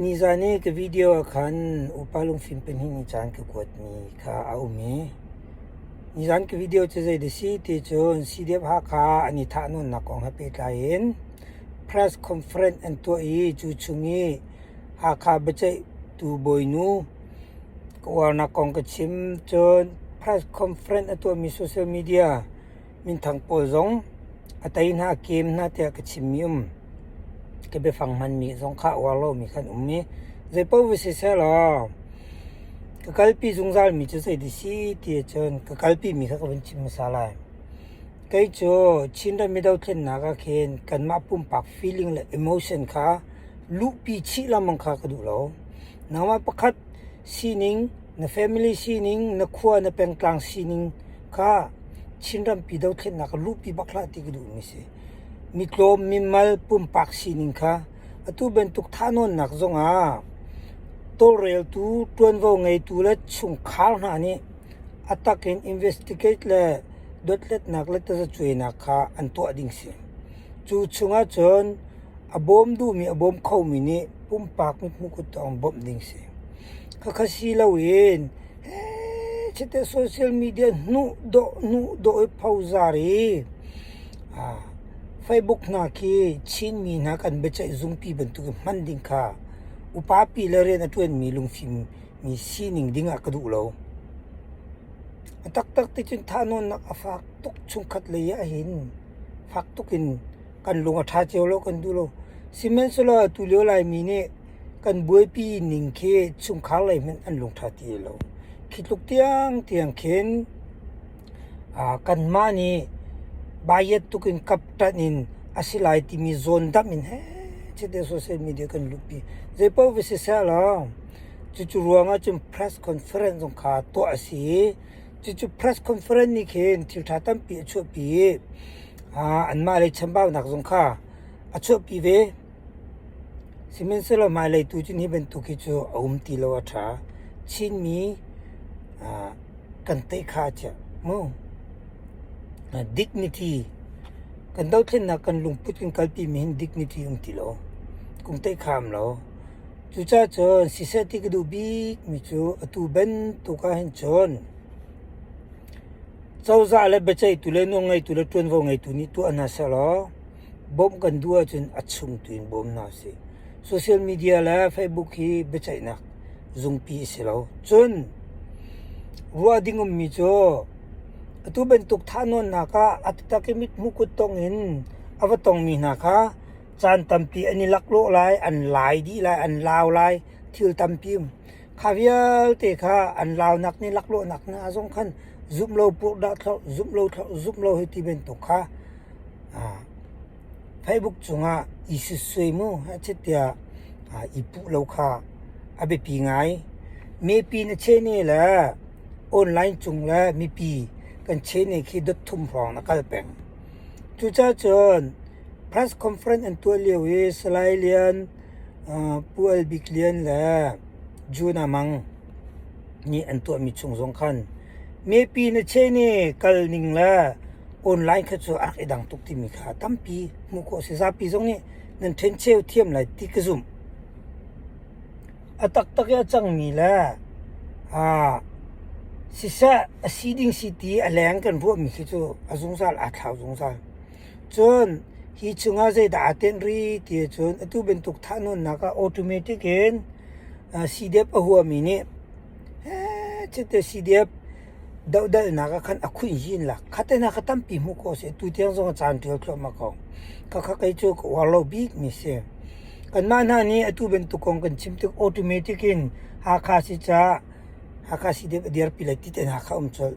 Nizan i ka video ah khan upa lungfim pahnih nih caan ka kuatmi kha a um i nizan ka video cu zei dah si ti cun CDF Hakha an i thahnawnnak kong he pehtlai in press conference an tuah i cu chung i Hakha biaceihtu bawinu ka uarnak kong ka chim. Cun press conference a tuahmi social media minthang pawl zong a tei hna a kem hna tiah ka chimmi um. Ka biafang hmanmi zong kha a uar lomi khan um i zeipaoh va si sehlaw ka kalpi zungzalmi cu zeiti si ti ahcun ka kalpimi kha ka vun chim hmasa lai. Kei cu Chinram i dothlennak ah khin kanmah pumpak feeling le emotion kha luhpi chih lengmang kha ka duh lo. Nangmah pakhat sining, na family sining, na khua, na pengtlang sining kha Chinrampi dothlennak ah luhpi bak hlah ti ka duhmi si. Mitlawm, mimal, pumpak sining kha atu bantuk thahnawnnak zongah tawlreltu, ṭuanvo ngeitu le chungkhar hna nih a tak in investigate le dothlatnak le tazacuainak kha an tuah ding si. Cu chungah cun a bawm duhmi, a bawm khomi nih pumpak mithmuh kuttawng bawmh ding si. Khakha si loin Chite social media hnuh dawh hnuh dawh i phozar i Facebook hna khi Chinmi hna kan biaceih zungpi bantuk in hman ding kha upapi le rian a ṭuanmi lungfim mi sining ding ah ka duh lo. A taktak ti cun thahnawnnak a fak tuk chungkhat lei ah hin fak tuk in kan lung a ṭha cio lo kan duh lo. Sihmanhsehlaw atu lio Laimi nih kan buaipi ning khi chungkhar lei hmanh an lungṭha ti lo. Khi tluk tiangtiang khin kanmah nih bias tuk in kapṭanh in a si lai timi zawndamh in heh social media kan luhpi. Zeipaoh va siseh law cucu ruangah cun press conference zong kha tuah a si i cucu press conference nih khin thil ṭha tampi a chuahpi i anmah lei chambaunak zong kha a chuahpi ve. Sihmanhsehlaw hmailei tu cun hi bantuk hi cu a um ti lo a ṭha. Chinmi kan tei kha a chiah mu. Dignity kan dothlennak kan lungput kan kalpi mi hin dignity um ti lo. Kum tei kha um lo. Cucaah cun siseh ti ka duh bik mi cu atu bantuk ah hin cun cozah le biaceihtu le nawlngeitu le ṭuanvo ngeitu nih tuah hna sehlaw Bawmh kan duh ahcun a chung tu in bawm hna usih. Social media le Facebook hi biaceihnak zungpi a si lo. Cun ruah ding ummi cu atu bantuk thahnawnnak ah a taktak i mithmuh kuttong in a va tongmi hna kha caan tampi an i laklawh lai, an lai dih lai, an lau lai, thil tampi um. Kha vialte kha an launak nih laklawhnak hna zong khan zumh lo purhdah thlorh, zumh lo thlorh, zumh lo hei ti bantuk kha Facebook cungah i sitsuai mu tiah i puh lo kha a biapi ngai. Mipi na chene le online cung le mipi kan chene khi dot thum hrawng na kal peng. Cucaah cun press conference an tuah lio i Salai Lian, Pu Al Bik Lian le June Mang nih an tuahmi chung zong khan mipi na chene kal ning le online kha cu a rak i dang tuk timi kha tampi hmuh khawh a si. Zapi zong nih nan ṭhencheu thiam lai ti ka zumh. A taktak i a cangmi le aa siseh a si ding si ti a leng kan ruahmi khi cu a zungzal aa thlau zungzal. Cun hi chungah zeidah aa tenh rih ti ahcun atu bantuk thahnawnnak ah automatic in CDF a huami nih cite CDF dohdalhnak ah khan a khuih hi in lak. Kha te hna kha tampi hmuh khawh a si. Tu tiang zong a caan ṭial thluahmah ko. Khakha kei cu ka uar lo bikmi si. Kanmah hna nih atu bantuk kong kan chim tik automatic in Hakha si caah Hakha CDF a dirpi lai ti te hna kha um colh.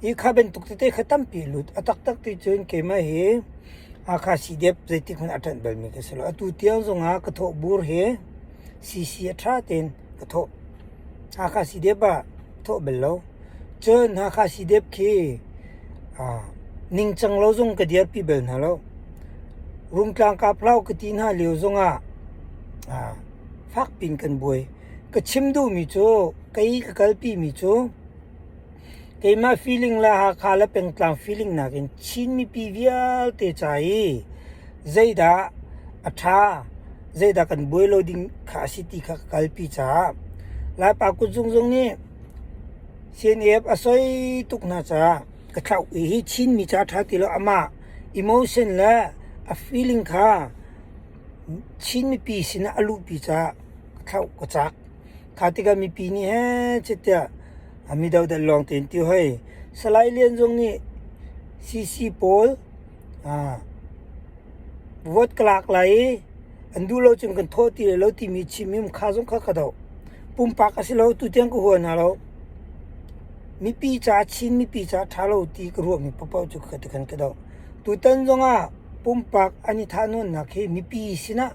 Hi kha bantuk tete kha tampi lut. A taktak ti cun keimah hi Hakha CDF zeitik hmanh a ṭanh balmi ka si lo. Atu tiang zongah ka thawh bur hi CC a ṭha tein ka thawh. Hakha CDF ah thawh bal lo. Cun Hakha CDF khi ningcang lo zong ka dirpi bal hna lo. Rungtlang kap hlah ka ti hna lio zongah fakpi in kan buai. Ka chim duhmi cu kei ka kalpi mi cu keimah feeling le Hakha le pengtlang feeling nakin Chin mipi vialte ca i zeidah a ṭha, zeidah kan buai lo ding kha. kha a si ti kha ka kalpi caah Laipa kutzung zong nih CNF a soi tuk hna caah ka thlauh i hi Chinmi ca ṭha ti lo amah emotion le a feeling kha Chin mipi sinah a luhpi caah ka thlauh ka cak. Kha tikah mipi nih heh tiah mi dodal lawng tein ti hoi. Salai Lian zong nih CC pawl vote ka lak lai i an duh lo cun kan thawh ti lai lo timi chim i kha zong kha ka doh. Pumpak a si lo tutiang ka hua hna lo. Mipi ca Chin mipi ca ṭha lo ti ka ruahmi paohpaoh cu ka tikhan ka doh. Tutan zongah pumpak an i thahnawnnak hi mipi sinah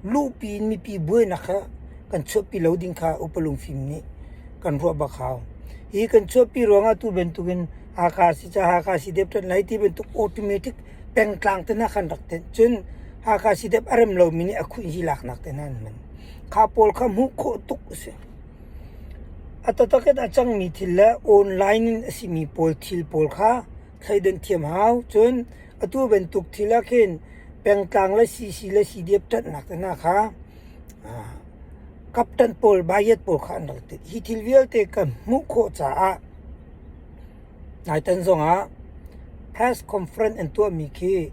luhpi in mipi buainak kha kan chuahpi lo ding kha upa lungfim nih kan ruah bak hau. Hi kan chuahpi ruangah tu bantukin Hakha si ca Hakha CDF ṭanh lai ti bantuk automatic pengtlang te hna khan rak tenh. Cun Hakha CDF a rem lomi nih a khuh hi laknak te hna an hman. Kha pawl kha hmuh khawh tuk a si. A taktak in a cangmi thil le online in a simi pawl thil pawl kha thleidan thiam hau. Cun atu bantuk thil ah khin pengtlang le CC le CDF ṭanhnak te hna kha kapṭanh pawl bayat pawl kha an rak tit. Hi thil vialte ka hmuh khawh caah naitan zongah press conference an tuahmi khi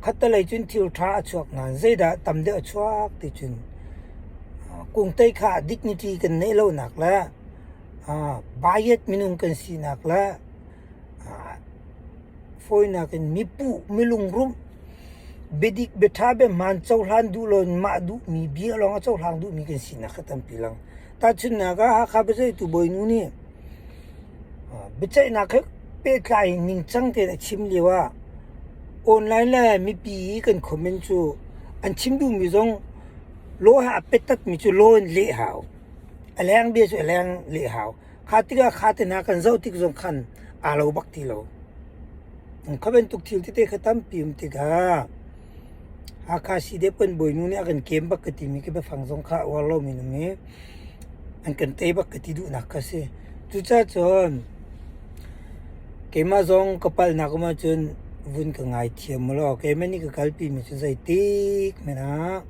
khattelei cun thil ṭha a chuak nain zeidah tam deuh a chuak ti cun kungtei kha dignity kan neih lonak le bayat minung kan sinak le Fawinak in mipuh, milungrum, biadik, biaṭha, biahmaan cohlan duh lo in mah duhmi bia lawng a cohlang duhmi kan sinak kha tampi lang. Tahchunhnak ah Hakha biaceihtu bawinu nih biaceihnak he pehtlai in ningcang tein a chim lio ah online le mipi i kan comment cu an chim duhmi zong law he aa pettatmi cu law in leh hau. A leng bia cu a leng leh hau. Kha tikah kha te hna kan zoh tik zong khan aa lo bak ti lo. Kha bantuk thil tete kha tampi um tikah Hakha CDF kan bawinu nih a kan kem bak ka timi khi biafang zong kha a uar lomi an um i an kan tei bak ka ti duhnak kha si. Cucaah cun keimah zong ka palhnak um ahcun vun ka ngaithiam u law keimah nih ka kalpimi cu zeitik hmanh ah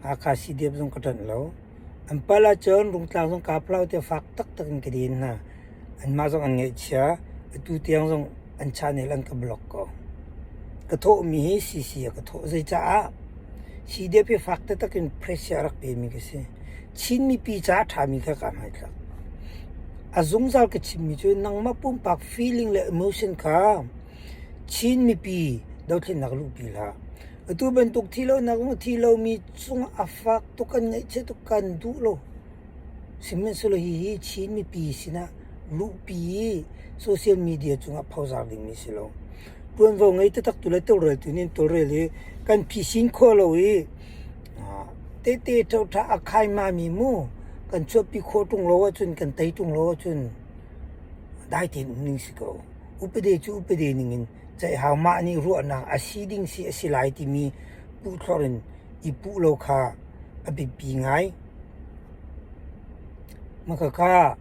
Hakha CDF zong ka ṭanh lo. An pal ahcun Rungtlang zong kaa plau tiah fak taktak in ka den hna. Anmah zong an ngaihchia. Atu tiang zong an channel an ka block ko. Ka thawhmi hi CC a ka thawh. Zeicaah? CDF hi fak taktak in pressure a rak pemi ka si. Chin mipi caah a ṭhami kha kaa hmaithlak. A zungzal ka chimmi cu nangmah pumpak feeling le emotion kha Chin mipi dothlennak luhpi hlah. Atu bantuk thi lonak zong thi lomi cungah a fak tuk an ngaihchia tuk kan duh lo. Sihmanhsehlaw hihi Chin mipi sinah luhpi i social media cungah phozar dingmi si lo. Ṭuanvo ngei taktak tu le tawlreltu nih an tawlrel i kan phisin khawh lo i tehte ṭoṭha a khaimami mu kan chuahpi khawh ṭung lo ahcun kan tei ṭung lo ahcun dai tein um ning si ko. Upade cu upade ningin ceihhau mah nih ruahnak a si ding si a si lai timi puhthlorh in i puh lo kha a biapi ngai. Makhakha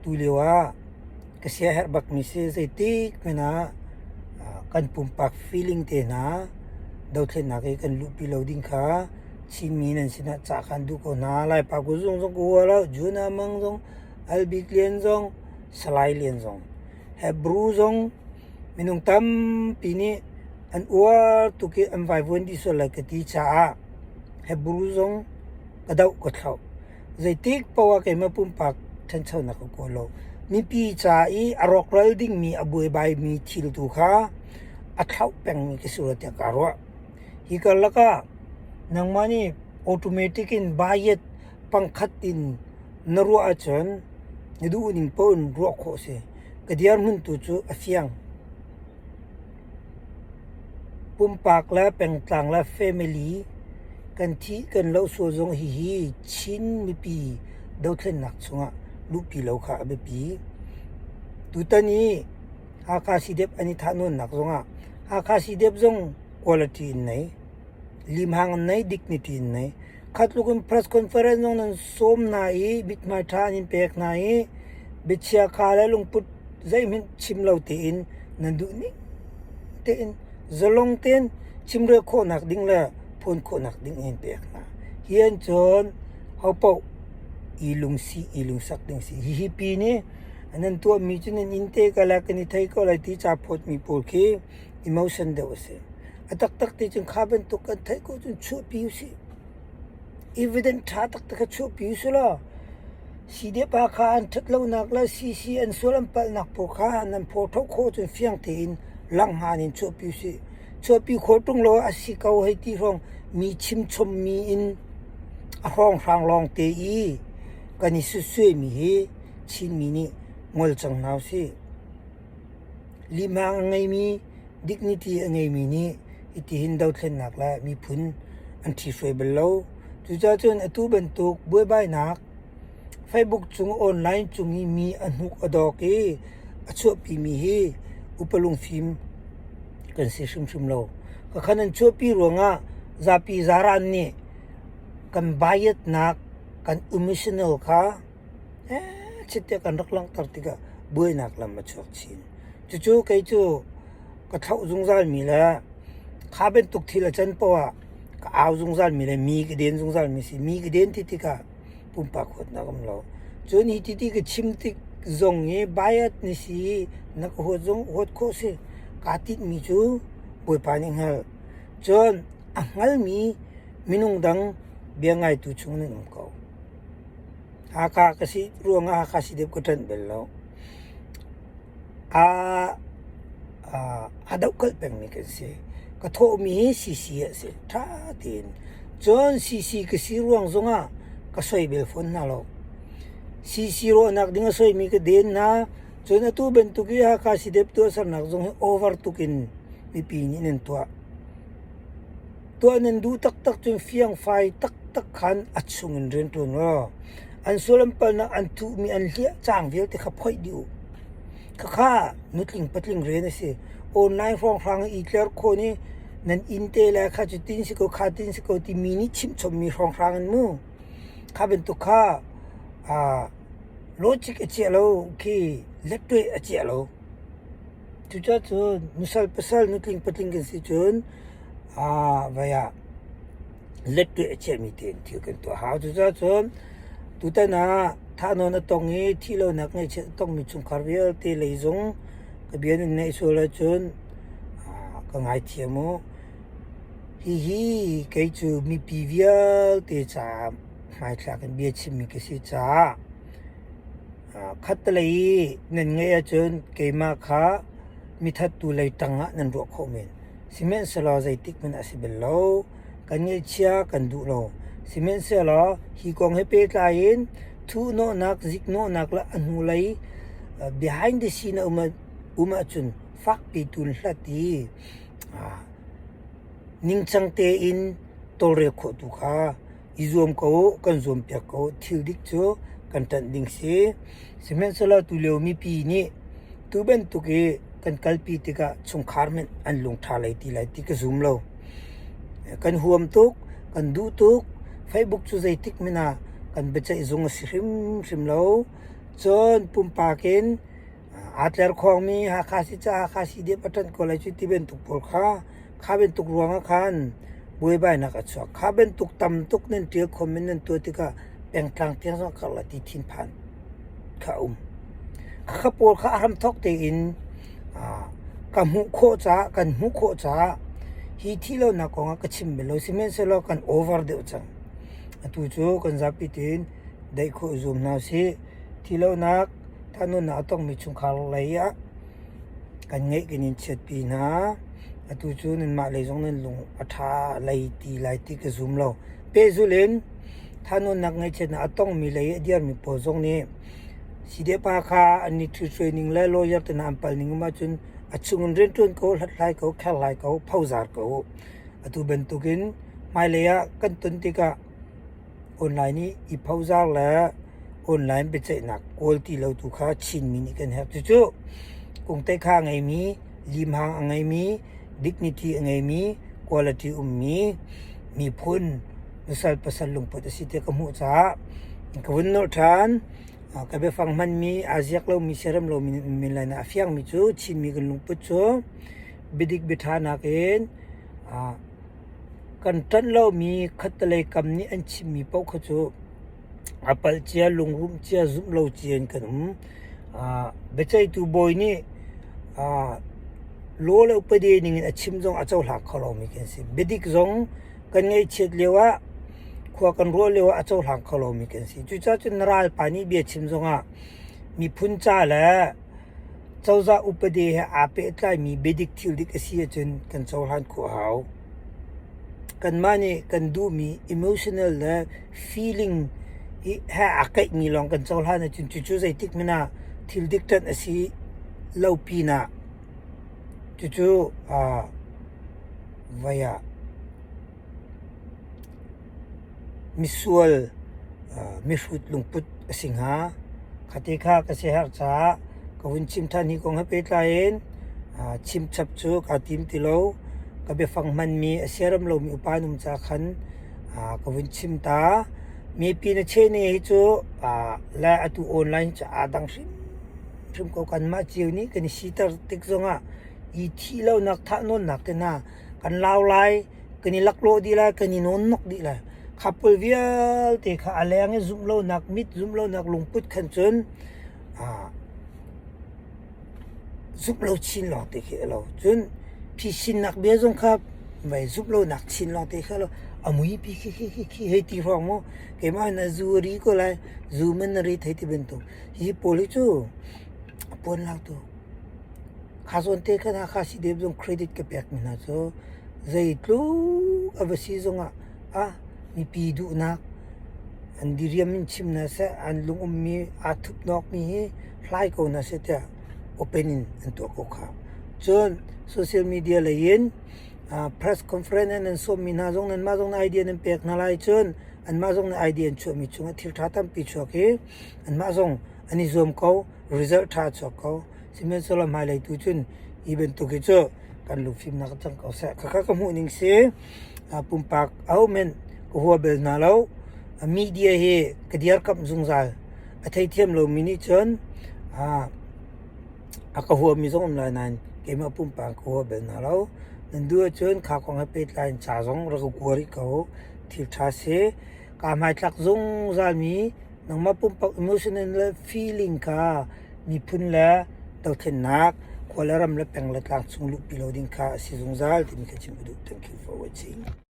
tulio ah ka siaherh bakmi si zeitik hmanh ah kan pumpak feeling te hna dothlennak i kan luhpi lo ding kha Chinmi nan sinah cah khan duh ko hna. Laipa kuzung zong ka hua lo, Juna Mang zong, Albik Lian zong, Salai Lian zong. Hebru zong minung tampi nih an uar tuk i an vaivuan dih sual lai ka ti caah Hebru zong ka doh ka thlauh. Zeitik paoh ah keimah pumpak ṭhanchonak ka kawl lo. Mipi ca i a rawkral dingmi a buaibaimi thil tu kha a thlauh pengmi ka si rua tiah kaa ruah. Hi karlak ah nangmah nih automatic in bayet pangkhat in na ruah ahcun na duhning paoh in ruah khawh a si. Ka dirhmun tu cu a fiang. Pumpak le pengtlang le family kan thih kan loh sual zong hihi Chin mipi dothlennak chungah luhpi lo kha a biapi. Tutan i Hakha CDF an i thahnawnnak zongah Hakha CDF zong quality in nei. Limhang an nei, dignity in nei. Kha tluk in press conference zong nan sawm hna i mithmai ṭha an in pek hna i biachia kha le lungput zeihmanh chim lo tein nan duh ning tein zalong tein chimrel khawhnak ding le phuan khawhnak ding in pek hna. Hi an cun hopaoh i lungsi i lungsak ding si. Hihi pi nih nan tuahmi cu nan inn te ka le kan i thei ko lai ti ca phawtmi pawl khi emotion deuh a si. A taktak ti cun kha bantuk kan theih ko cun chuahpi usih. Evidence ṭha taktak kha chuahpi usih law CDF kha an ṭhat lonak le CC an sual an palhnak pawl kha nan phawṭho khawh cun fiang tein langhngan in chuahpi usih. Chuahpi khawh ṭung lo a si ko hei ti hrawng mi chimchommi in a hrawnghrang lawngte i kan i sutsuaimi hi Chinmi nih ngol cang hna usih. Lihmang a ngeimi, dignity a ngeimi nih hitihin dothlennak le miphun an ṭhihruai bal lo. Cucaah cun atu bantuk buaibainak Facebook cung online cung i mi a hnuk a dawk i a chuahpimi hi upa lungfim kan si hrimhrim lo. Kakhan an chuahpi ruangah zapi zaran nih kan biasnak, kan emotional kha chitte kan rak langhter tikah buainak lam a chuak chin. Cucu kei cu ka thlauh zungzalmi le kha bantuk thil a can poah ah ka au zungzalmi le mi ka den zungzalmi si. Mi ka den ti tikah pumpak huatnak um lo. Cun hi ti ka chim tik zong i bias na si na ka huat zong huat khawh si. Kaa tinhmi cu Bawipa nih hngal. Cun a hngalmi minung dang bia ngaitu chung nan um ko. Hakha ka si ruangah Hakha si deuh ka ṭanh bal lo. Aa aa dohkalh pengmi kan si. Ka thawhmi hi CC a si. Ṭha tein. Cun CC ka si ruang zongah ka soi bel fawn hna lo. CC rawhnak ding a soimi ka den hna. Cun atu bantuk i Hakha CDF tuahsernak zong hi over tuk in mipi nih nan tuah. Tuah nan duh taktak cun fiangfai taktak khan a chung in rianṭuan law an sual an palhnak an thuhmi an hliah caang vialte kha phoih dih u. Khakha nutling patling rian a si. Online hrawnghrang i tler khawn i nan inn te le kha cu tin si ko kha tin si ko timi nih chimhchommi hrawnghrang in mu. Kha bantuk kha logic a chiah lo khi lettueh a chiah lo. Cucaah cun nusal pasal nutling patling kan si cun vai ah lettueh a chiahmi tein thil kan tuah hau. Cucaah cun tutan ah thahnawn a tong i thihlonak ngaihchiat a tongmi chungkhar vialte lei zong ka bia nan ngaih sual ahcun ka ngaithiam u. Hihi kei cu mipi vialte caah hmaithlak in bia chimmi ka si caah Khattelei i nan ngeih ahcun keimah kha mithattu lei ṭang ah nan ruah khawh men. Sihmanhsehlaw zeitik hmanh ah a si bal lo. Kan ngaihchia kan duh lo. Sihmanhsehlaw hi kong he pehtlai in thuhnawhnak, ziknawhnak le a hnulei behind the scene a um ahcun fakpi tu in hlat i ningcang tein tawlrel khawh tu kha i zuam ko u, kan zuampiak ko u. Thil dik cu kan ṭanh ding si. Sihmanhsehlaw tulio mipi nih tu bantuk i kan kalpi tikah chungkhar hmanh an lungṭha lei ti lai ti ka zum lo. Kan huam tuk, kan duh tuk. Facebook cu zeitik hmanh ah kan biaceih zung a si hrimhrim lo. Cun pumpak in aa tlerkhawngmi Hakha si ca Hakha CDF a ṭanh ko lai cu ti bantuk pawl kha kha bantuk ruangah khan buaibainak a chuak. Kha bantuk tam tuk nan ṭial khom in nan tuah tikah pengtlang tiang zong a karh lai ti thinphan kha a um. Khakha pawl kha a hramthawk tein ka hmuh khawh caah kan hmuh khawh caah hi thihlonak kong ah ka chim bal lo. Sihmanhsehlaw kan over deuh cang. Atu cu kan zapi tein daih khawh i zuam hna usih. Thihlonak thahnawnnak a tongmi chungkhar lei ah kan ngeih kan in chiatpi hna. Atu cu nanmah lei zong nan lung a ṭha lei ti lai ti ka zum lo. Pehzulh in thahnawnnak ngaihchiatnak a tongmi lei a dirmi pawl zong nih CDF kha an i ṭhithruai ning le lawyer te hna an pal ning um ahcun a chung in rianṭuan ko, hlathlai ko, kherhlai ko, phozar ko. Atu bantukin hmailei ah kan ton tikah Online i i phozar le online biaceihnak kawl ti lo tu kha Chinmi nih kan herh. Cucu kungteikha a ngeimi, limhang a ngeimi, dignity a ngeimi, quality ummi miphun nusal pasal lungput a si tiah ka hmuh caah ka vun nolh ṭhan. Ka biafang hmanmi aa ziak lomi siarem lomi min lai a fiangmi cu Chinmi kan lungput cu biadik biaṭha nakin. Kan ṭanh lomi khattelei kam nih an chimmi paoh kha cu a palh cia, lungrumh cia, zumh lo cia in kan um. Biaceihtu bawi nih law le upadi ning in a chim zong a cohlang kho lomi kan si. Biadik zong kan ngaihchiat lioah khua kan ruah lioah a cohlang kho lomi kan si. Cucaah cun na ralpa nih bia chim zongah miphun ca le cozah upadi he aa pehtlaimi biadik thildik a si ahcun kan cohlan khawh a hau. Kanmah nih kan duhmi emotional le feeling he aa kaihmi lawng kan cohlan ahcun cucu zeitik hmanh ah thil dik ṭanh a si lo pinah cucu voi ah misual mihrut lungput a si hnga. Khati kha ka siaherh caah ka hun chim ṭhan. Hi kong he pehtlai in chimchap cu kaa tim ti lo. Ka biafang hmanmi a siaram lomi upa an um caah khan ka vun chim ta. Mipi na cheh ni hi cu le atu online cu aa dang hrimhrim ko. Kanmah cio nih kan i siter tik zongah i thih lonak thahnawnnak te hna kan lau lai, kan i laklawh dih lai, kan i nawnnok dih lai. Kha pawl vialte kha a leng i zumh lonak mit, zumh lonak lungput khan cun zumh lo chin lawngte khi a lo. Cun phisinnak bia zong kha mei zumh lonak chin lawngte khi a lo. A muipi khi khi khi khi hei ti hrawng mu keimah na zu a ri ko lai, zu man na rit hei ti bantuk. Hi pawl hi cu a puan lo tuk. Kha zawn te khan Hakha CDF zong credit ka pekmi hna cu zeitluk a va si zongah ah mipi duhnak an diriam in chim hna seh, an lung ummi aa thupnawkmi hi hlai ko hna seh tiah open in an tuah ko khah. Cun social media lei in press conference in an sawmmi hna zong nanmah zong na idea nan pek hna lai cun anmah zong na idea an chuahmi chungah thil ṭha tampi chuak i anmah zong an i zuam ko, result ṭha a chuak ko. Sihmanhsehlaw hmailei tu cun hi bantuk hi cu kan lungfimnak cang ko seh. Khakha ka hmuh ning si pumpak ahohmanh ka hua bel hna lo. Media hi ka dirkamh zungzal. A theithiam lomi nih cun a ka huami zong um lai nain keimah pumpak ka hua bel hna lo. Nan duh ahcun kha kong he pehtlai in ca zong rak ka kua rih ko. Thil ṭha si. Kaa hmaithlak zungzalmi nangmah pumpak emotional le feeling kha miphun le dothlennak, khua le ram le peng le tlang chung luhpi lo ding kha a si zungzal timi kha chim ka duh. Thank you for watching.